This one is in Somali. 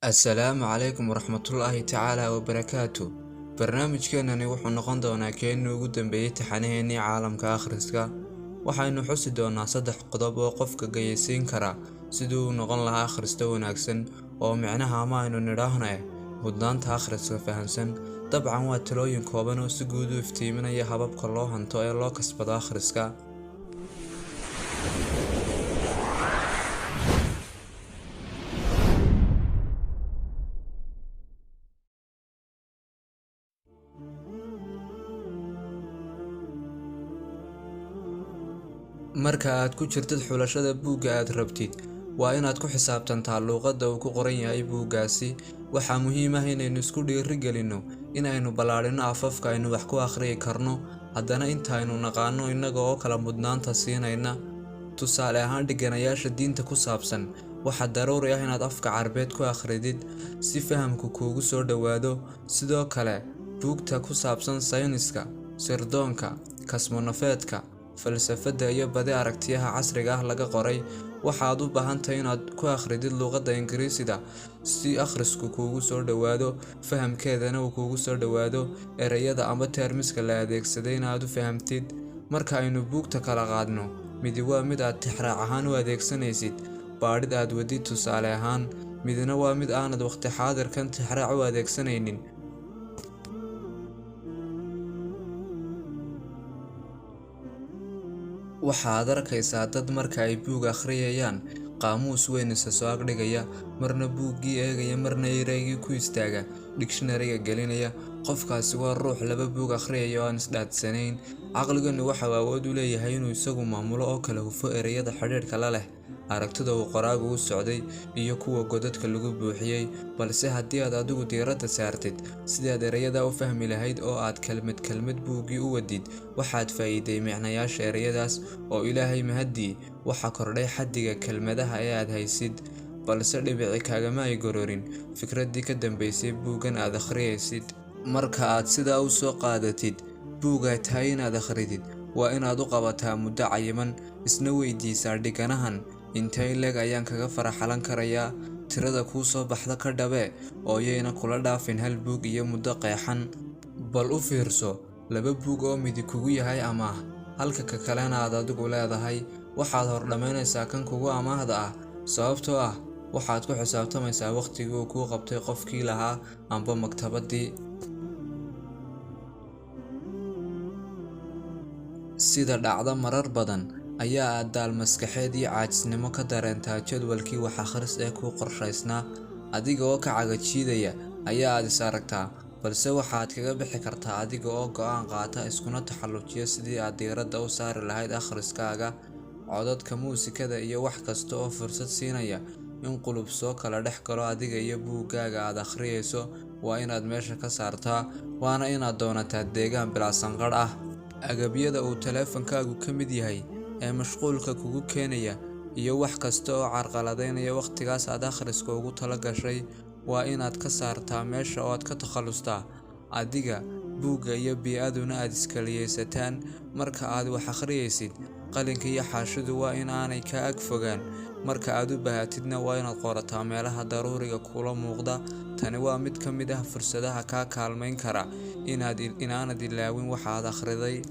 Assalaamu calaykum waraxmatullaahi tacaala wabarakaatu. Barnaamijkeenani wuxuu noqon doonaa keenii ugu dambeeyay taxanaheennii caalamka akhriska. Waxaynu xusi doonaa saddex qodob oo qofka gayaysiin kara sidii uu noqon lahaa akhriste wanaagsan, oo micnaha ama aynu nidhaahne mudnaanta akhriska fahamsan. Dabcan waa talooyin kooban oo si guud u iftiiminaya hababka loo hanto ee loo kasbado akhriska. Marka aad ku jirtid xulashada buugga aad rabtid, waa inaad ku xisaabtantaa luqadda uu ku qoran yahay buuggaasi. Waxaa muhiim ah inaynu isku dhiirigelinno in aynu ballaadhino afafka aynu wax ku akhriyi karno, haddana inta aynu naqaano innaga oo kala mudnaanta siinayna. Tusaale ahaan, dhiganayaasha diinta ku saabsan waxaa daruuri ah inaad afka Carbeed ku akhridid si fahamku kuugu soo dhowaado. Sidoo kale, buugta ku saabsan sayniska, sirdoonka, kasmo-nafeedka, falsafadda iyo badi aragtiyaha casriga ah laga qoray, waxaad u baahan tahay inaad ku akhridid luqadda Ingiriisida si akhrisku kuugu soo dhowaado, fahamkeedana uu kuugu soo dhowaado, ereyada ama termiska la adeegsadayna aad u fahamtid. Marka aynu buugta kala qaadno, midi waa mid aad tixraac ahaan u adeegsanaysid baadhid aad wadid tusaale ahaan, midna waa mid aanad waqti xaadirkan tixraac u adeegsanaynin. Waxaad arkaysaa dad marka ay buug akhriyayaan qaamuus weyn isa soo ag dhigaya, marna buuggii eegaya, marna ereygii ku istaaga dictionary-ga gelinaya. Qofkaasi waa ruux laba buug akhriyaya oo aan isdhaadsanayn. Caqligeennu waxa uu awood u leeyahay inuu isagu maamulo oo kala hufo ereyada xidhiidhka la leh aragtida uu qoraagu u socday iyo kuwa godadka lagu buuxiyay. Balse haddii aad adigu diiradda saartid sidii aad ereyada u fahmi lahayd oo aad kelmad kelmad buuggii u wadid, waxaad faa'iiday micnayaasha ereyadaas, oo Ilaahay mahaddii waxa kordhay xaddiga kelmadaha ee aad haysid, balse dhibici kaagama ay gororin fikraddii ka dambeysay buuggan aad akhriyaysid. Marka aad sidaa u soo qaadatid buug ay tahay inaad akhridid, waa inaad u qabataa muddo cayiman, isna weydiisaa dhiganahan intee le'eg ayaan kaga faraxalan karayaa. Tirada kuu soo baxda ka dhabee, oo yayna kula dhaafin hal buug iyo muddo qeexan. Bal u fiirso laba buug oo midi kugu yahay amaah, halka ka kalena aad adigu leedahay. Waxaad hor dhammaynaysaa kan kugu amaahda ah, sababtoo ah waxaad ku xisaabtamaysaa waqtigii uu kuu qabtay qofkii lahaa amba maktabaddii. Sida dhacda marar badan ayaa aad daal maskaxeed iyo caajisnimo ka dareentaa jadwalkii wax akhris ee kuu qorshaysnaa. Adiga oo ka cagajiidaya ayaa aad is aragtaa, balse waxaad kaga bixi kartaa adiga oo go'aan qaata iskuna taxallujiya sidii aad diiradda u saari lahayd akhriskaaga. Codadka muusikada iyo wax kasta oo fursad siinaya in qulub soo kala dhex galo adiga iyo buuggaaga aad akhriyayso waa inaad meesha ka saartaa, waana inaad doonataa deegaan bilaa sanqadh ah. Agabyada uu taleefankaagu ka mid yahay ee mashquulka kugu keenaya iyo wax kasta oo carqaladeynaya waqtigaas aad akhriska ugu tala gashay waa inaad ka saartaa meesha oo aad ka takhalustaa. Adiga, buugga iyo bii'aduna aad iskaliyaysataan. Marka aad wax akhriyaysid, qalinka iyo xaashidu waa in aanay kaa ag fogaan. Marka aad u baahatidna waa inaad qorataa meelaha daruuriga kuula muuqda. Tani waa mid ka mid ah fursadaha kaa kaalmayn kara inaanad ilaawin waxa aad akhriday.